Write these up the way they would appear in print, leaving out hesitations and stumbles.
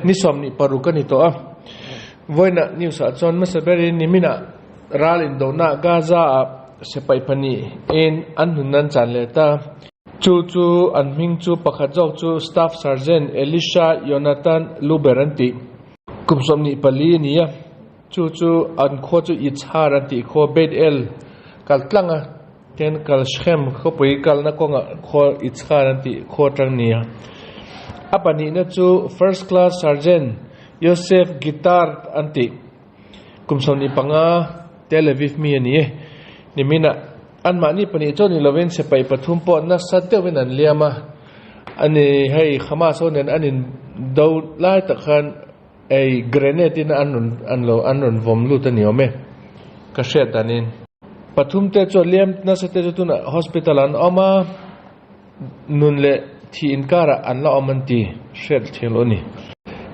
Ni 26 a ni tawh a. Vawiinah news ah chuan hmasa berin niminah ral indona Gaza ah sipai pahnih in an hnun an chan leh ta. Chu chu an hming chu pakhat zawk chu Staff Sergeant Elisha Yonatan Luber an tih. Kum 24 a ni a. Chu chu an khua chu Yitzhar an tih khua Beit El kal tlang a. Tin, kal Shechem khawpui kalna kawngah khua Yitzhar an tih khua atang ni a. A pahnihna chu First Class Sergeant Yosef Gitar an tih kum 25 Tel Aviv mi a ni e. Niminah anmahni pahnih chuan ni lovin sipai pathum pawh nasa deuhin an liam a. Ani hei Hamas ho nen an indo lai tak khan ei grenade in an rawn an lo an rawn vawm lut a ni awm e ka hriat danin. Pathum te chuan liam nasa te chu tunah hospital an awm a, nun leh thih inkarah an la awm an ti hriat thil a ni.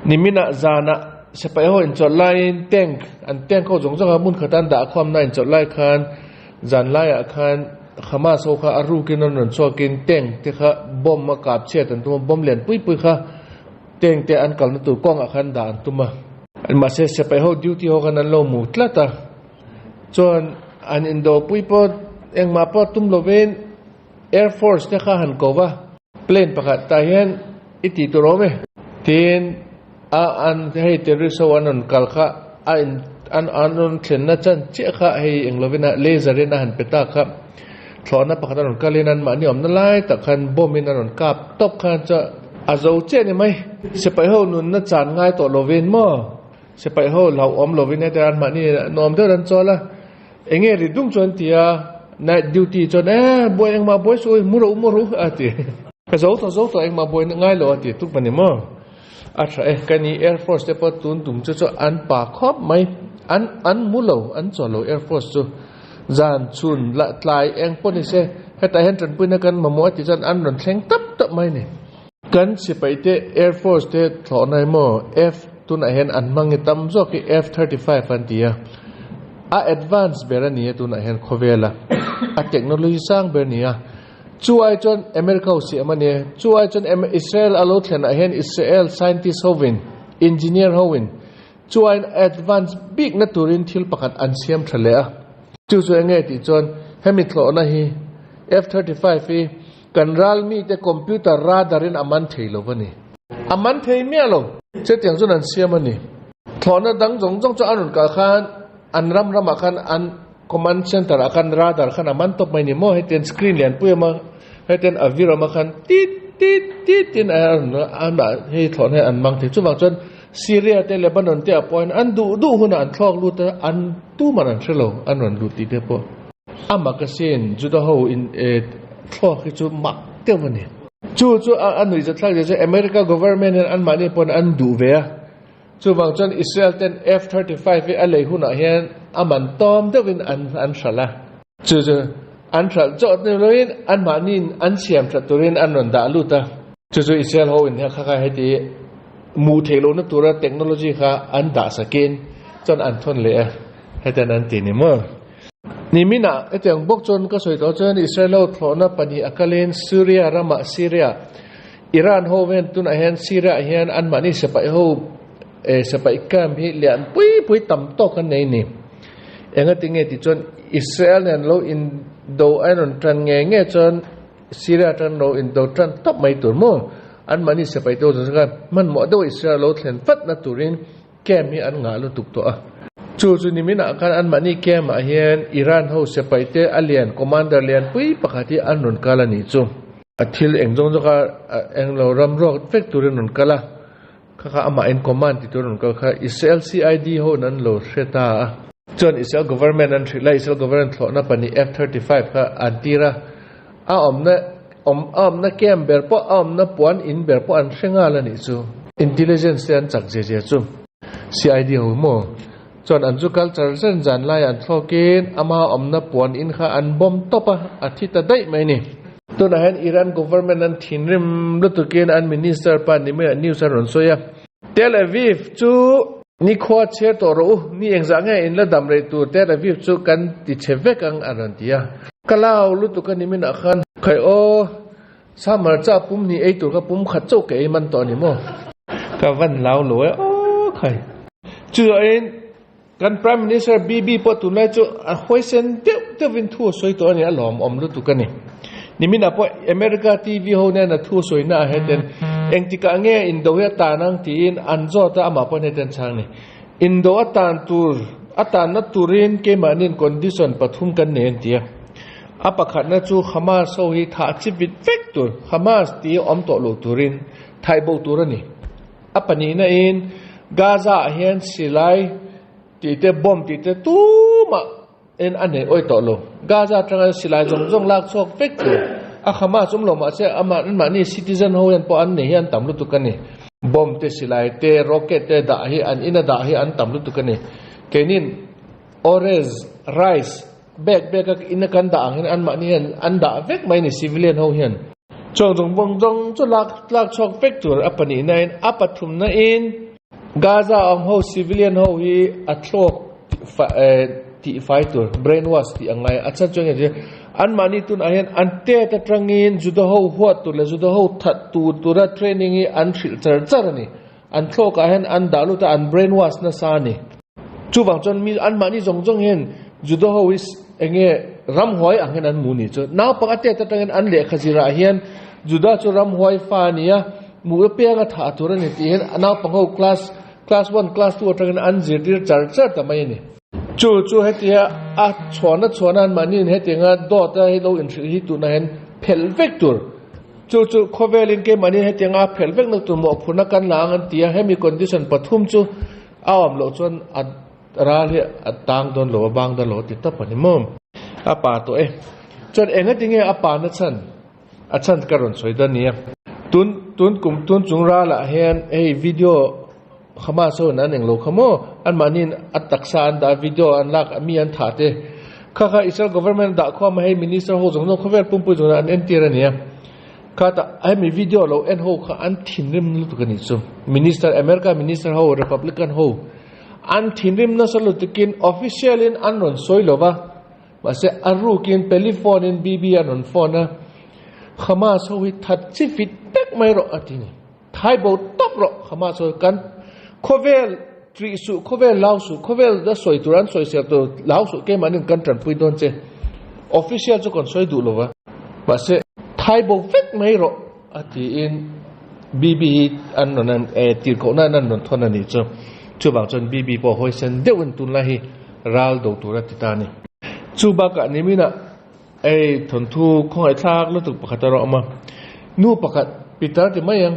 Niminah zanah sipai ho inchawlh laiin tank an tank ho zawng zawng a hmun khata an dah khawmna inchawlh lai khan zan laiah khan Hamas ho kha a rukin an rawn chhuakin tank te kha bomb a kap chhiat an tum a, bomb lian pui pui kha Tank te an kalna tur kawngah khan dah an tum a. Mahse sipai ho duty ho khan an lo mu tlat a. Chuan an indopui pawh engmah pawh tum lovin Air Force te kha han ko va. Plane pakhat tah hian i tih tur awm e. Tin a an hei terrorist ho an rawn kal kha a in an an rawn thlenna chan chiah kha hei eng lovin a laser in a han pe ta kha thlawhna pakhat a rawn kalin an mahni awmna lai tak khan bomb in a rawn kap tawp khan chuan A zo chiah ni mai. Sipai ho nunna chan ngai tawh lovin maw? Sipai ho hlauhawm lovin heta an mahni nuam deuh an chawl a. Enge ri dung chuan ti a, night duty chuan e buai engmah buai suh ui, mu rawh u mu rawh u a ti. Ka zo tawh zo tawh engmah buai ngai lo a ti tuk a ni maw? A tha e, ka ni Air Force te pawh tun tum chu chu an pa khawp mai. An an mu lo, an chawl lo Air Force chu. Zan chhun lah tlai eng pawh ni se, hetah hian tanpuina kan mamawh a tih chuan an rawn thleng tap tap mai a ni. Kan sipai te Air Force te thlawhna emaw F tunah hian an hmang i tam zawk hi F 35 an ti a, a advance ber a ni a tunah hian khawvela a technology sang ber a ni a. Chu ai chuan America ho siam a ni a, chu ai chuan Israel a lo thlenah hian Israel scientist hovin, engineer hovin Chuan advance bikna turin thil pakhat an siam tha leh a. Chu chu enge tih chuan hemi thlawhna hi F 35 hi kan ral mite computer radar in a man thei lo a ni. A man thei miah lo. Chutiang chuan an siam a ni. Thlawhna dang zawng zawng chu an rawn kal khan an ram ramah khan an command center ah khan radar khan a man tawp mai ni maw hetiang screen lianpui awm a hetiang a vir awm a khan tit tit tit tin a rawn hei thlawhna hi an mang thei. Chuvang chuan Syria te Lebanon te ah pawhin an duh duh hunah an thlawk lut a, an tuman an hre lo, an rawn lut tih te pawh. A mak asin, Juda ho in thlawk hi chu mak deuh a ni. Chu chu a nuihzat thlak zia chu America government hian anmahni pawn an duh ve a, chuvang chuan Israel ten F 35 hi a lei hunah hian a man tawm deuhin an an hralh a. Chu chu an hralh chawt ni loin anmahniin an siam that turin an rawn dah lut a. Chu chu Israel ho in kha kha heti hmuh theih lohna tura technology kha an dah sakin chuan an thawn leh a, hetian an ti ni maw? Niminah hetiang bawk chuan ka sawi tawh chuan Israel ho thlawhna pahnih a kalin Syria ramah Syria, Iran ho hian tunah hian Syria ah hian anmahni sipai ho sipai camp hi lian pui pui tam tawk an nei ni. Engati nge tih chuan Israel nen lo indo a rawn tan nge nge chuan Syria tan lo indo tan tawp mai tur maw? Anmahni sipai te ho zawng khan hmanhmawh deuh Israel lo thlen vat na turin camp hi an ngah lutuk tawh a. Chu chu niminah khan anmahni camp ah hian Iran ho sipai te a lian commander lian pui pakhat hi an rawn kal a nih chu. A thil eng zawng zawng kha englo ram ruak vek turin rawn kal a. Kha kha amah in command ti tur an rawn kal kha Israel CID ho in an lo hre ta a. Chuan Israel government an hrilh a, Israel government thlawhna pahnih F-35 kha an tir a, a awmna awm a awmna camp ber pawh a awmna puan in ber pawh an hre nghal a nih chu. Intelligence te an chak zia zia chu. CID ho maw? Chuan an chu kal char zan zan laiah an thlawkin ama awmna puan in kha an bomb tawp a, a thi ta daih mai ni. Tunah hian Iran government an thinrim lutukin an minister pa ni maiah news a rawn sawi a. Tel Aviv chu nikhua chhiar tawh rawh u, ni engzah nge in la dam rei tur Tel Aviv chu kan ti chhe vek ang a rawn ti a. Ka lau lutuk a ni minah khan. Khai aw, Summer cha pum ni ei tur kha pum khat chauh ka ei man tawh a ni maw? Ka van lau lo e aw khai. Chuzuahin kan Prime Minister Bibi pawh tunlai chu a huaisen deuh deuhin thu a sawi tawh a ni, a lawmawm lutuk a ni. Niminah pawh America TV ho nena thu a sawina ah heten engtikah nge indo hi a tan ang tiin an zawt a, amah pawh heten chhang ni. Indo a tan tur, a tanna turin keimahniin condition pathum kan nei an ti a. A pakhatna chu Hamas ho hi thah chi vit vek tur, Hamas tih awm tawh lo turin thaih bo tur a ni. A pahnihna in Gaza ah hian silai tih te bomb tih te tumah en a nei awi tawh lo. Gaza atanga silai zawng zawng lak chhuak vek tur a Hamas awm lo mahse amah anmahni citizen ho hian pawh an nei hi an tam lutuk a ni. Bomb te silai te rocket te dah hi an ina dah hi an tam lutuk a ni. Keinin orez, rice, bag bag a ina kan dah ang hian anmahni hian an dah vek mai a ni civilian ho hian. Chuang zawng vawng zawng chu lak lak chhuak vek tur a pahnihna in a pathumna in Gaza awm ho civilian ho hi a thlawk tih fai tur brain wash tih ang ngai a chhan chuan nge anmahni tunah hian an tet atangin judo ho huat tur leh judo ho that tur tura training hi an hrilh char char a ni an thlawkah hian an dah lut a an brain wash nasa a ni chuvang chuan mi anmahni zawng zawng hian judo ho hi enge ramhuai ang hian an hmu ni chu naupang a tet atangin an lehkha zirah hian juda chu ramhuai fa a ni a Mu apianga thah tur a ni tih hian naupang ho class class one class two atangin an zirtir char char ta mai a ni. Chu chu hetia a chhuahna chhuahna an mahniin hetianga dawt a hei lo inhrilh hi tunah hian phelh vek tur. Chu chu khawvelin keimahniin hetianga a phelh vekna tur mawhphurhna kan la ang an ti a, hemi condition pathum chu a awm loh chuan a ral hi a tang dawn lo a bang dawn lo a ti tawp a ni maw. A pa tawh e. Chuan engatinge a pa na chhan? A chhan ka rawn sawi dawn nia. Tun tun kum tun chung ralah hian hei video Hamas ho in an englo kha maw anmahniin a taksa an dah video an lak mi an thah te kha kha Israel government dah khawm a hei minister ho zawng zawng khawvel pumpui zawng an entir a nia kha tah hemi video lo en ho kha an thinrim lutuk a nih chu minister America minister ho Republican ho an thinrim nasa lutukin official in an rawn sawi lova. Mahse, a rukin telephone in Bibi a rawn phone a, Hamas ho hi that chi fit vek mai rawh a ti ni. Thai bo tawp rawh Hamas ho hi kan khawvel trih suh, khawvel lau suh, khawvel a sawi tur an sawi sel tur lau suh keimahni kan tanpui dawn che. Official chu kan sawi duh lo va. Mahse, thai bo vek mai rawh a tiin Bibi hi an rawn tirhkohna an rawn thawn a nih chu. Chuvang chuan Bibi pawh hawisan deuhin tunlai hi ral do tur a ti ta a ni. Chu bakah niminah ei thawnthu khawngaihthlak lutuk pakhat a rawh awm a, nu pakhat Peter ti mai ang,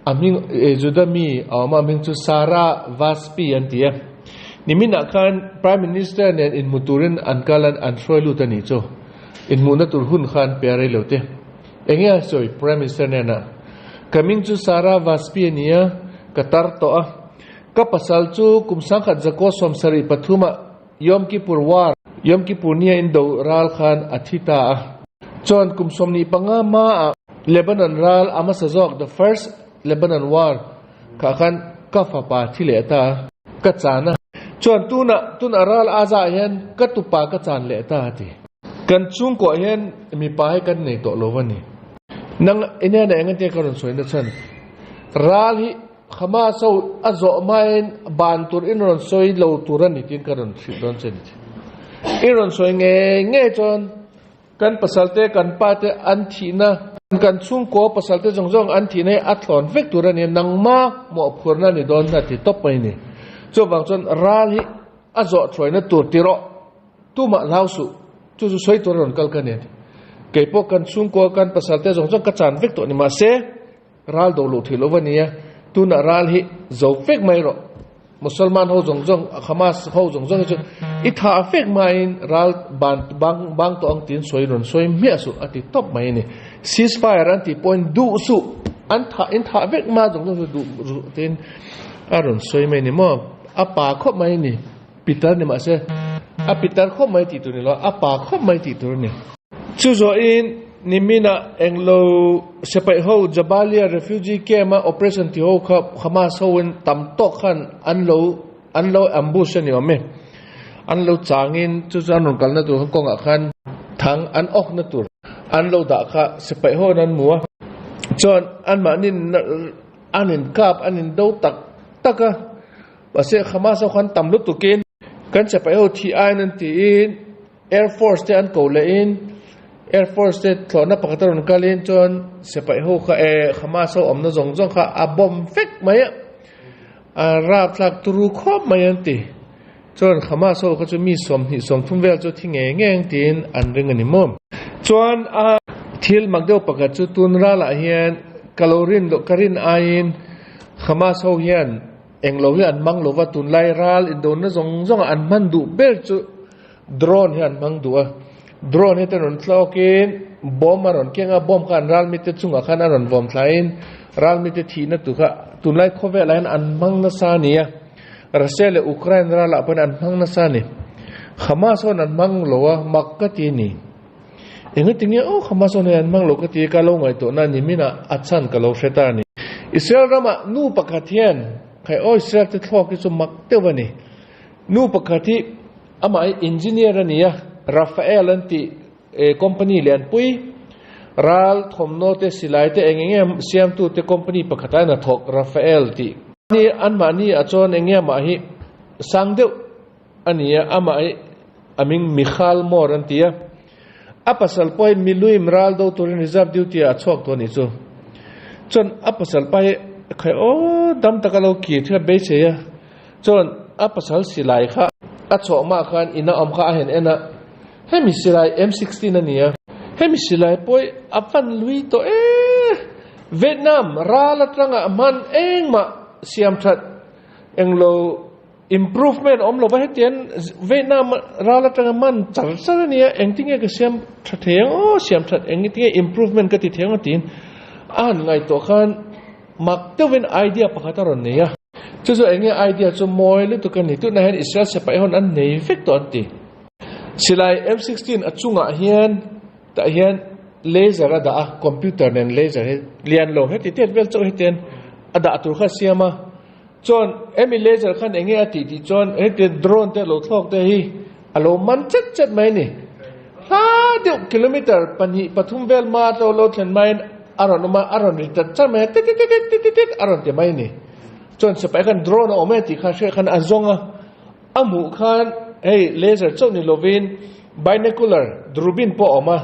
a hming Juda mi a awm a, a hming chu Sarah Vaspi an ti a. Niminah khan Prime Minister nen inhmu turin an kal a, an hruai lut a nih chu. Inhmuhna tur hun kha an pe a rei lo te. Enge a sawi Prime Minister hnenah, Ka hming chu Sarah Vaspi a ni a, ka tar tawh a. Ka pasal chu kum sangkhat zakaw sawmsarih pathumah Yom Kippur War, Yom Kippur nia indo ral khan a thi ta a. Chuan kum 25 hmaah Lebanon ral a hmasa zawk The First Lebanon War kha khan ka fapa thi leh ta a, ka chan a. Chuan tunah tuna ral a zah hian ka tupa ka chan leh ta a ti. Kan chhungkuah hian mipa hi kan nei tawh lo a ni. Nang inena engatia ka rawn sawi na chhan ral hi Hamas ho a zawh hmain ban tur in rawn sawi lo tur a ni tiin ka rawn hrilh dawn che ni. I rawn sawi ngei ngei chuan kan pasalte kan pa te an thihna kan chhungkaw pasalte zawng zawng an thihna hi a thlawn vek tur a ni nangma mawhphurna a ni dawn a ti tawp mai a ni. Chuvang chuan ral hi a zawh thuaina tur ti rawh tumah hlau suh chu chu sawi tur a rawn kal ka ni a ti. Keipawh kan chhungkaw kan pasalte zawng zawng ka chan vek tawh ni mahse, Ral do luh theih lo va nia, tunah ral hi zo vek mai rawh. Musalman ho zawng zawng, Hamas ho zawng zawng hi chu i tha vek maiin ral ban bang bang tawh ang tiin sawi rawn sawi hmiah suh a ti tawp mai a ni. Ceasefire an tih pawhin duh suh, an thah in thah vek ma zawng zawng chu duh ruh tiin a rawn sawi mai a ni maw. A pa khawp mai a ni, pitar ni mahse a pitar khawp mai tih tur ni lo, a pa khawp mai tih tur a ni. Chu zawhin niminah englo sipaih ho Jabalia refugee camp a operation ti ho kha Hamas hoin tam tawk khan an lo an lo ambush a ni awm e. An lo changin chu chu an rawn kalna tur kawngah khan thang an awkna tur an lo dah kha sipaih hoin an hmu a. Chuan anmahni. an inkap an indo tak tak a, mahse Hamas ho khan tam lutukin kan sipai ho thih aiin an tiin Air Force te an ko lehin Air Force te thlawhna pakhat a rawn kalin chuan sipai ho kha eh Hamas ho awmna zawng zawng kha a bomb vek mai a, a rapthlak turu khawp mai an ti. Chuan Hamas ho kha chu mi 20 30 vel chu thi ngei ngei ang tiin an ring a ni maw. Chuan a thil mak deuh pakhat chu tun ralah hian ka lo rin loh ka rin aiin Hamas ho hian englo hi an hmang lova tunlai ral indona zawng zawngah an hman duh ber chu Drone hi an hmang duh a, drone hi te rawn tlawkin bomb a rawn keng a, bomb kha an ral mite chungah khan a rawn vawm thlaiin ral mite thihna tur kha tunlai khawvelah hian an hmang nasa a ni a, Russia leh Ukraine ralah pawhin an hmang nasa a ni. Hamas hawn an hmang lo a, mak ka ti a ni. Engatinge aw Hamas hawn hei an hmang lo ka ti a, ka lo ngaihtuahna a ni minah a chhan ka lo hre ta a ni. Israel ramah nu pakhat hian khai aw Israel te thluak hi chu mak deuh a ni. Nu pakhat hi amah hi engineer a ni a, Rafael an tih company lianpui, ral thawmhnaw te silai te eng eng em siamtu te company pakhat ah hian a thawk Rafael tih. Ni anmahni ah chuan eng nge amah hi sang deuh a ni a, amah hi a hming Michal Moore an ti a, a pasal pawh hi miluim ral do turin reserve duty ah a chhuak tawh a nih chu. Chuan a pasal pa hi khai aw dam taka lo kir thil a beisei a. Chuan a pasal silai kha a chhuah hma khan ina awm kha a hen en a, hemi silai M 16 a ni a, hemi silai pawh a fan lui tawh e, Vietnam ral atanga hman engmah siam that englo improvement awm lova hetiang Vietnam ral atanga hman char char a ni a, engtinge ka siam tha thei ang aw siam that engtinge improvement ka ti thei ang tiin a han ngaihtuah khan mak deuhin idea pakhat a rawn nei a. Chu chu eng nge idea chu mawi lutuk a ni. Tunah hian Israel sipai hawn an nei vek tawh an ti. Silai M16 a chungah hian tah hian laser a dah a, computer nen laser hi lian lo heti tet vel chauh hetian a dah tur kha a siam a. Chuan hemi laser khan eng nge a tih tih chuan heti drone te lo thlawk te hi a lo man chet chet mai a ni. Hla deuh kilometer pahnih pathum vel hma atlo lo thlen hmain a rawn awm a, a rawn ri chat chat mai a, tit tit tit tit tit tit a rawn ti mai a ni. Chuan sipai khan drone a awm e tih kha hriat khan a zawng a, a hmuh khan hei laser chauh ni lovin binocular durubin pawh a awm a,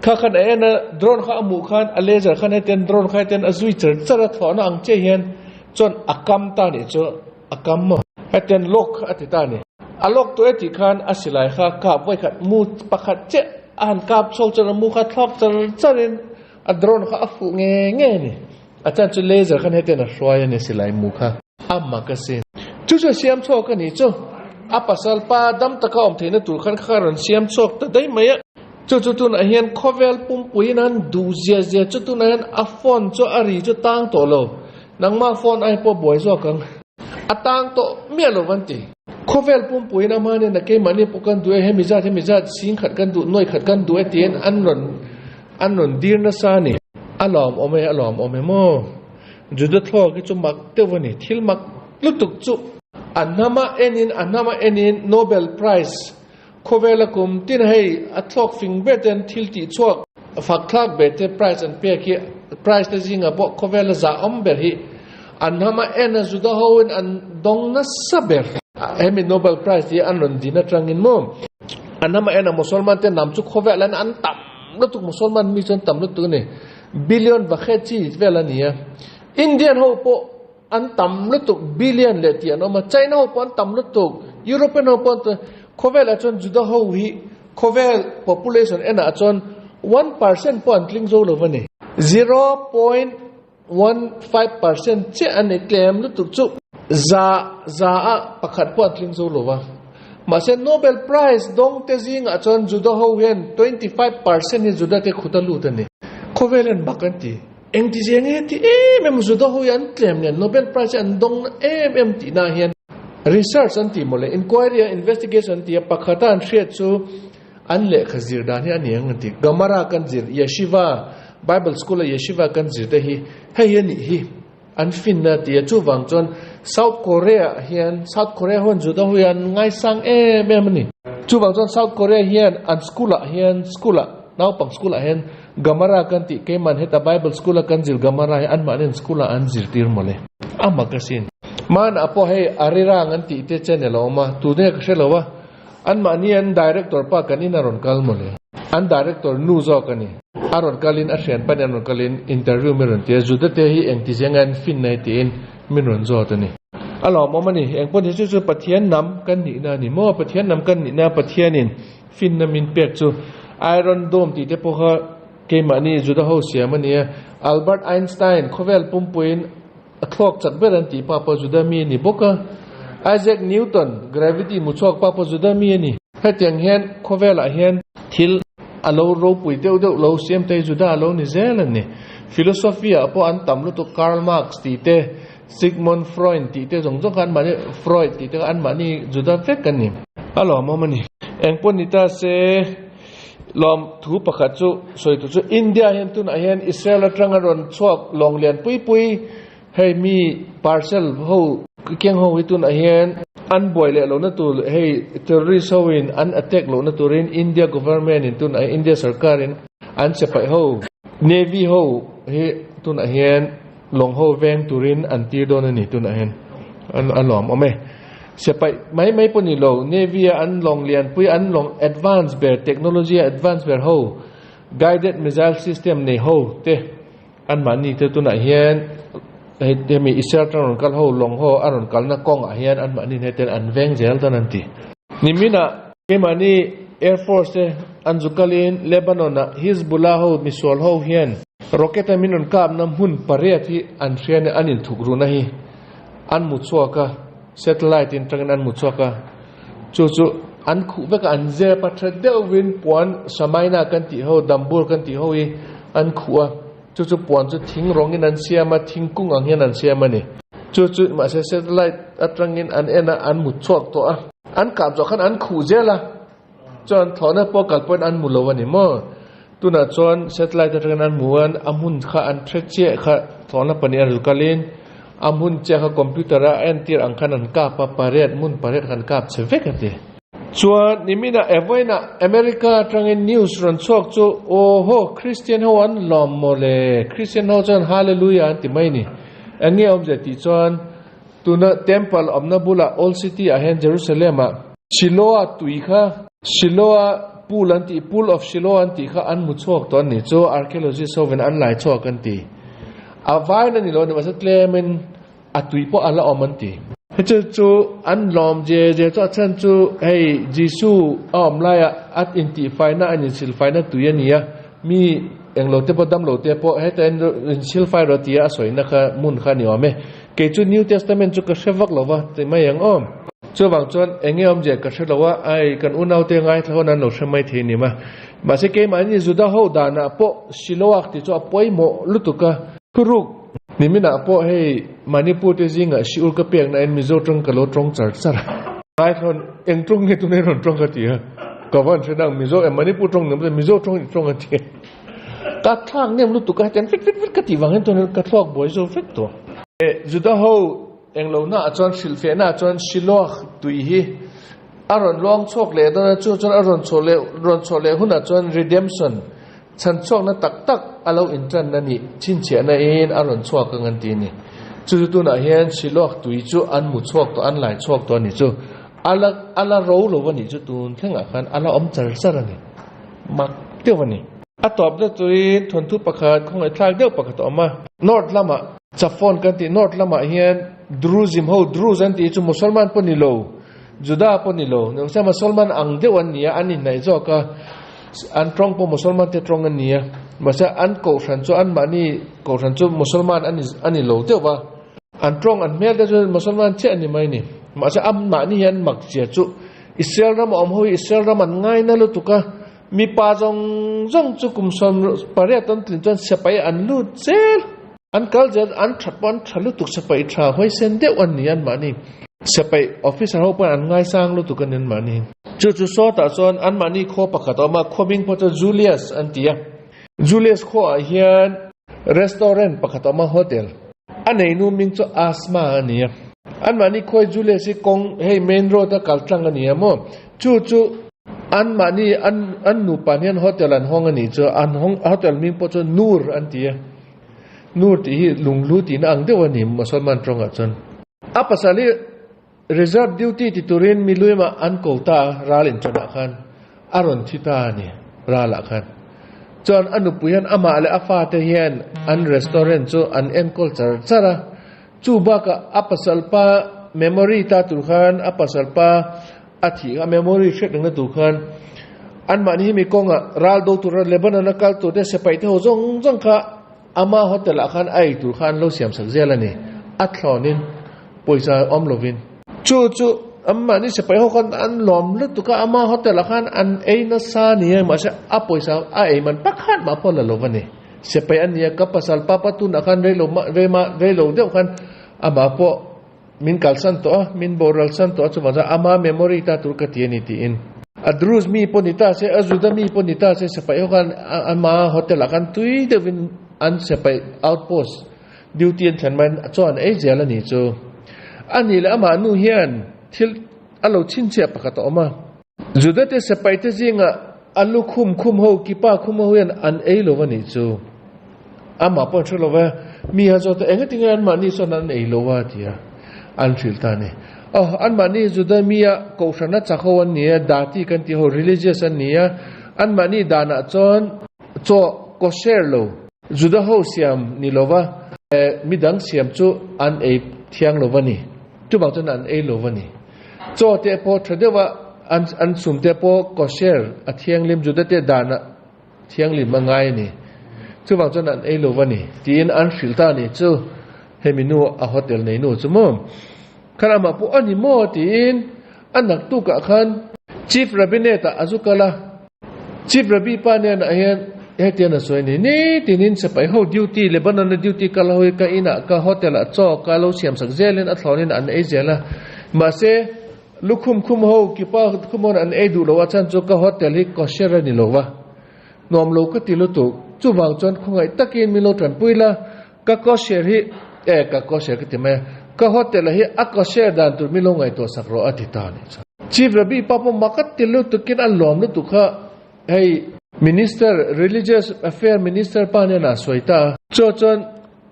kha khan a en a, drone kha a hmuh khan a laser khan hetian drone kha hetian a zui char char a, thlawhna ang chiah hian chuan a kam ta nih chu a kam maw hetian lock kha a ti ta a ni. A lock tawh e tih khan a silai kha kap vawikhat mu pakhat chiah a han kap chhuak chuan a mu kha thlawk char charin a drone kha a fuh nge nge a ni. A chan chu laser khan hetian a hruai a ni silai mu kha. A mak a sin. Chu chu a siam chhuak a ni chu. A pasal pa dam taka awm theihna tur khan kha rawn siam chhuak ta daih mai a. Chu chu tunah hian khawvel pumpuiin an duh zia zia chu tunah hian a phone chu a ri chu tang tawh lo. Nangmah phone ai pawh buai zawk ang. A tang tawh miah lo van ti. Khawvel pumpuiin a hmanin a keimahni pawh kan duh e, hemi zat hemi zat sing khat kan duh, nuai khat kan duh e tiin an rawn An rawn dir nasa a ni. A lawm awm e, a lawm awm e maw? Juda thluak hi chu mak deuh a ni. Thil mak lutuk chu. A hnama enin, a hnama enin Nobel Prize khawvela kum tin hei a thluak fing ber ten thil tih chhuak fak thlak ber te prize an pek hi prize te zingah pawh khawvela zah awm ber hi an hnama en a Juda hoin an dawng nasa ber. Hemi Nobel Prize hi an rawn din atangin maw an hnama en a Musalman te hnam chu khawvel an an tam. lutuk Musalman mi chuan tam lutuk a ni billion vakhet chi vel a ni a Indian ho pawh an tam lutuk billion leh tih an awm a China ho pawh an tam lutuk European ho pawh an tam khawvelah chuan Juda ho hi khawvel population enah chuan 1% pawh an tling zo lo a ni 0.15% chiah a ni tlem lutuk chu za za a pakhat pawh an tling zo lo va. Mahse Nobel Prize dawng te zingah chuan Juda ho hian 25% hi Juda te khut a lut a ni. Khawvel hian bak an ti. Engti zia nge ti em em Juda ho hi an tlem nen Nobel Prize hi an dawng na em em tih na hian research an ti mawle, inquiry a investigation an ti a, pakhata an hriat chu an lehkha zir dan hi a ni ang an ti. Gemara kan zir, Yeshiva, Bible school a Yeshiva kan zir te hi hei hi a nih hi. An finna a ti a, chuvang chuan South Korea hian South Korea huan Juda ho hi an ngaisang em em a ni. Chuvang chuan South Korea hian an school ah hian school ah naupang school ah hian Gamara kan tih keiman heta Bible school a kan zir Gamara hi anmahni an school ah an zirtir mawle. A magazine. Hmanah pawh hei Arirang an tih te channel a awm a, tune ka hre lo a, anmahni an director pa kan in a rawn kal mawle. An director nu zawk a ni. A rawn kalin a hrian panin an rawn kalin interview min rawn ti a, Juda te hi engti zenga an fin nai tiin min rawn zawt a ni. A lawmawm a ni. Engpawh ni chu chu Pathian hnam kan nihna a ni maw? Pathian hnam kan nihna Pathianin Finna min pek chu Iron Dome tih te pawh kha keimahni Juda ho siam a nia. Albert Einstein khawvel pumpuiin a thluak chak ber an tih pa pawh Juda mi a ni bawk a. Isaac Newton gravity mu chhuak pa pawh Juda mi a ni. Hetiang hian khawvelah hian thil a lo ropui deuh deuh lo siam te hi Juda a lo ni zel a ni. Philosophy ah pawh an tam lutuk Karl Marx tih te, Sigmund Freund tih te zawng zawng kha anmahni Freud tih te kha anmahni Juda vek a ni. A lawmawm a ni. Engpawh ni ta se lawm thu pakhat chu sawi tur chu India hian tunah hian Israel atanga rawn chhuak lawng lian pui pui hei mi parcel ho keng ho hi tunah hian an buai leh lohna tur hei terrorist ho in an attack lohna turin India government in tunah hian India sarkar in an che paih ho navy ho hi tunah hian Lawng ho veng turin an tir dawn a ni tunah hian a lawm awm e. Sepaih mai mai pawh ni lo, Navy a an lawng lianpui an lawng advance ber technology a advance ber ho guided missile system nei ho te anmahni te tunah hian hei hemi Israel atang rawn kal ho lawng ho a rawn kalna kawngah hian anmahni hne ten an veng zel dawn an ti. Niminah keimahni Air Force te an zu kalin Lebanon ah Hizbullah ho misual ho hian Rocket a min rawn kapna hmun pariat hi an hria nia an inthuk ruhna hi an mu chhuak a, satellite in atangin an mu chhuak a, chu chu an khuh vek a, an zep a, tha deuhvin puan samaina kan tih ho, dambur kan tih ho hi an khuh a, chu chu puan chu thing rawngin an siam a, thingkung ang hian an siam a ni. Chu chu mahse satellite atangin an en a, an mu chhuak tawh a, an kap zawh khan an khuh zel a. Chuan thlawhna pawh kal pawhin an hmu lo a ni maw? Tunah chuan satellite atangin an hmu a, a hmun kha an hre chiah kha thlawhna pahnih a rawn kalin a hmun chiah kha computer a entir ang khan an kap a, pariat hmun pariat kha an kap che vek a ti. Chuan niminah evawiinah America atangin news rawn chhuak chu aw haw Christian ho an lawm maw le, Christian ho chuan Hallelujah an ti mai ni. Eng nge awmzia tih chuan Tuna Temple awmna bulah Old City ah hian Jerusalem ah Shiloh-a tui kha Shiloh-a pool an tih Pool of Shiloh an tih kha an hmu chhuak tawh a ni chu archaeologist hovin an lai chhuak an ti. A vain a ni lo a ni mahse tlemin a tui pawh a la awm an ti. Heti chu an lawm je je chu a chhan chu hei Jisu a awm laiah a intihfaina a insilfaina tui a ni a, mi englo te pawh damlo te pawh heta insilfai rawh tia a sawina kha hmun kha a ni awm e. Kei chu New Testament chu ka hre vak lo va, ti mai ang aw. Chuvang chuan eng nge awmzia ka hre lo a, ai kan unaute ngaithla hawn an lo hre mai thei ni ma. Mahse keimahni Juda ho danah pawh Shiloach tih chu a pawimawh lutuk a. Thuruk niminah pawh hei Manipur te zingah Shiur ka pek nain Mizo tawng ka lo tawng char char a. Ngaithla hawn eng tawng nge tunah i rawn tawng ka ti a, ka van hre nang Mizo eh Manipur tawng ni Mizo tawng i tawng a ti a. Ka thlak nem lutuk a, hetiang vek vek vek ka tih vang hian chuan ka thluak buai zo vek tawh. Juda ho englo naah chuan hrilhfiahna ah chuan Shiloach tui hi a rawn luang chhuak leh dawn a, chu chuan a rawn chhuah leh rawn chhuah leh hunah chuan redemption chhan chhuakna tak tak a lo intan a nih chhinchhiahna in a rawn chhuak ang an ti a ni. Chu chu tunah hian Shiloach tui chu an hmu chhuak tawh an lai chhuak tawh a ni chu a la a la ro lo a nih chu tun thlengah khan a la awm char char a ni. Mak deuh a ni. A tawp deuh turin thawnthu pakhat khawngaihthlak deuh pakhat a awm a. North lamah Chafon kan tih North lamah hian Druzim ho Druz an tih chu Musalman pawh ni lo Juda pawh ni lo nimahse Musalman ang deuh an ni a an inhnaih zawk a an tawng pawh Musalman te tawng an ni a mahse an kohhran chu anmahni kohhran chu Musalman a ni a ni lo deuh va an tawng an hmel te chu Musalman chiah a ni mai ni mahse anmahni hian mak zia chu Israel ram a awm ho hi Israel ram an ngaina lutuk a, mipa zawng zawng chu kum 18 an tlin chuan sipai an lut zel. An kal zel, an that pawh an tha lutuk, sipai tha huaisen deuh an ni anmahni. Sipai officer ho pawhin an ngaisang lutuk a ni anmahni. Chu chu sawtah chuan anmahni khaw pakhat a awm a, khaw hming pawh chu Julius an ti a. Julius khuaah hian restaurant pakhat a awm a, hotel. A neinu hming chu Asma a ni a. Anmahni khawi Julius hi kawng hei main road a kal tlang a ni a maw? Chu chu. An mahni an an nupa hian hotel an hawng a nih chu an hawng hotel hming pawh chu Noor an ti a Noor tih hi lunghlu tihna ang deuh a ni Mosolman tawngah chuan. A pasal hi reserve duty ti turin miluimah an ko ta a ral inṭanah khan a rawn thi ta a ni ralah khan chuan a nupui hian amah leh a fate hian an restaurant chu an enkawl char char a chu bakah a pasal pa memory ta tur khan a pasal pa A thih a memory hriat rengna tur khan anmahni hi mi kawngah ral do tura Lebanon a kal tur te sipai te ho zawng zawng kha ama hotel ah khan a ei tur kha an lo siam sak zel a ni. A thlawnin pawisa awm lovin. Chu chu anmahni sipai ho khan an lawm lutuk a, ama hotel ah khan an ei nasa a ni a, mahse a pawisa a ei man pakhat mah pawh la lo va ni. Sipai a nia ka pasal papa tunah khan reilo mah rema reilo deuh khan amah pawh Min kalsan tawh a, min boral san tawh a, chuvang chuan ama memory ta tur ka ti a ni tiin. A Druze mi pawh ni ta se, a Juda mi pawh ni ta se, sipai ho khan ama hotel ah khan tui deuhin an sipai outpost duty an thlen maiin chuan ei zel a ni chu. A nih leh amah nu hian thil a lo chhinchhiah pakhat a awm a. Juda te sipai te zingah a lukhum khum ho, kipa khum ho hian an ei lo a nih chu. Amah pawh an hre lo va, mi han zawt a, engatinge anmahni chuan an ei lo a tia an hrilh ta a ni. Aw, anmahni Juda mia kohhrana chak ho an ni a, dati kan tih ho, religious an ni a, anmahni danah chuan chaw kosher lo, Juda ho siam ni lo va, midang siam chu an ei thiang lo va ni, chuvang chuan an ei lo va ni. Chaw te pawh tha deuha an sum te pawh kosher a thianghlim Juda te danah Thianghlim a ngai a ni. Chuvang chuan an ei lo va ni tiin an hrilh ta a ni chu hemi nu a hotel nei nu chu maw khan amah pawh a ni maw tiin a naktukah khan Chief Rabbinate ah a zu kal a. Chief Rabbi pa hnenah hian hetiang a sawi a ni, Nitinin sipai ho duty Lebanon a duty kal ho hi ka inah ka hotel ah chaw ka lo siam sak zelin a thlawnin an ei zel a mahse Lukhum khum ho kipa khum hawn an ei duh lo a chhan chu ka hotel hi kosher a ni lo va, nuam lo ka ti lutuk. Chuvang chuan khawngaih takin min lo tanpui la, ka kosher hi eh ka kosher ka ti mai a, ka hotel ah hi a kosher dan tur min lo ngaihtuah sak rawh a ti ta a nih chuan. Chief Rabbi pa pawh mak a ti lutukin a lawm lutuk kha hei Minister, Religious Affair Minister pa nen a sawi ta a. Chu chuan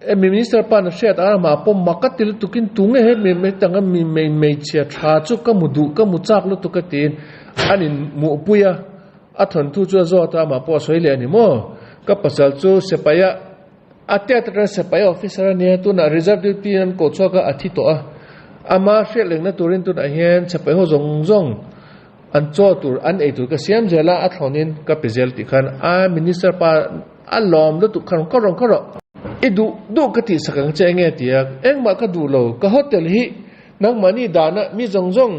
Hemi minister pa na hriat a amah pawh mak a ti lutukin tunge he mi tanga mi hmeichhia tha chu ka mu duh ka mu chak lutuk a tiin an in muhpui a, a thawnthu chu a zawt a amah pawh a sawi leh a ni maw? Ka pasal chu sipai a a tiat atanga sipai officer a nia tunah reserve duty an koh chhuak a a thi tawh a ama hriat lengna turin tunah hian sipai ho zawng zawng an chaw tur an ei tur ka siam zel a a thlawnin ka pe zel tih khan a minister pa A lawm lutuk kha rawn ka rawn ka rawh. I duh duh ka tih sak ang che enge ti a, engmah ka duh lo, ka hotel hi nangmahni dana mi zawng zawng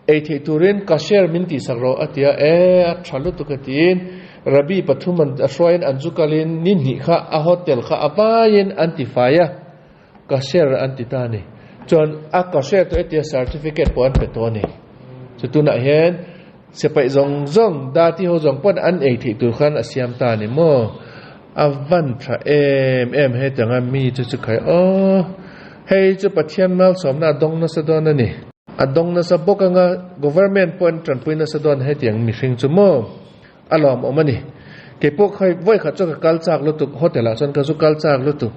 ei theih turin ka share min tih sak rawh a ti a, e a tha lutuk a tiin Rabbi pathum an a hruaiin an zu kalin ni hnih kha a hotel kha a vaiin an ti fai a, ka share an ti ta a ni. Chuan a ka share tawh e tia certificate pawh an pe tawh a ni. Chu tunah hian Sipaih zawng zawng, Dati ho zawng pawn an ei theih tur khan a siam ta a ni maw? A van tha em em hetianga mi chu chu khai aw. Hei chu Pathian malsawmna a dawng nasa dawn a ni. A dawng nasa bawk anga government pawh an tanpui nasa dawn hetiang mihring chu maw? A lawmawm a ni. Keipawh kha vawikhat chu ka kal chak lutuk, hotel ah chuan ka zu kal chak lutuk.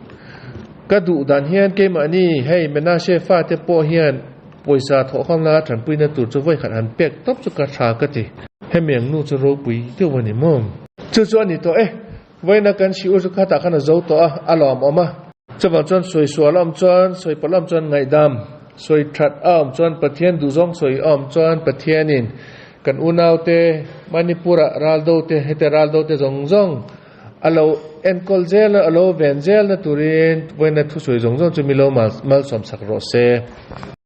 Ka duh dan hian keimahni hei Menashe fate pawh hian pawisa thawhkhawm laka tanpuina tur chu vawikhat han pek tawp chu ka tha ka ti. Hemi ang nu chu ropui deuh a ni maw? Chu chu a ni tawh e. Vawiina kan hriur chu khatah khan a zo tawh a, a lawmawm a. Chuvang chuan sawi sual a awm chuan, sawi palh a awm chuan ngaihdam, sawi that a awm chuan Pathian duhzawng sawi a awm chuan Pathianin kan unaute Manipur-ah raldo te, hete raldo te zawng zawng a lo enkawl zel a, a lo ven zel na turin vawiina thusawi zawng zawng chu milo malsawm sak rawh se.